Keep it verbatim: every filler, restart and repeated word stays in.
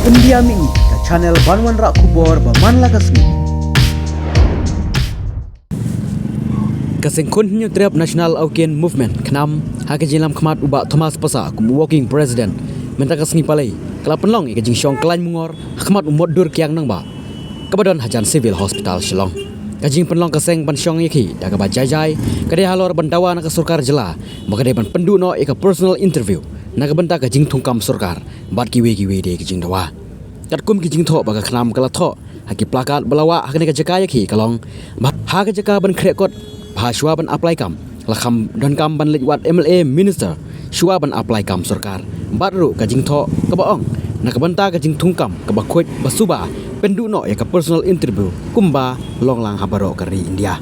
India Mini, ka channel ban wanrah khubor ba man la ka sngi. Ka Seng Khun Hynñiewtrep National Awkin Movement, KHNAM, ha ka jinglam khmat u Bah Thomas Passah kum u Working President, mynta ka sngi Palei ka la pynlong ïa ka jingshong khlaiñ mungor ha khmat u Motdur Kiang Nangbah, kaba don hajan Civil Hospital Shillong. Ka jingpynlong ka seng ban shong ïa ki da kaba jai jai ka dei halor ban dawa na ka sorkar jylla ba ka dei ban pynduh noh ïa ka personal interview na ka bynta ka jingthungkam sorkar bad kiwei kiwei de ka jingdawa. Katkum ki jingthoh ba ka KHNAM ka la thoh ha ki plakat ba la wah ha kane ka jaka ïa ki ka long ba ha ka jaka ban khreh kot ba shuwa ban apply kam la kham donkam ban leit wad MLA, minister shuwa ban apply kam sorkar. Bad ruh ka jingthoh kaba ong na ka bynta ka jingthungkam kaba khuid ba suba, pynduh noh ïa ka personal interview kumba long lang ha baroh ka ri India.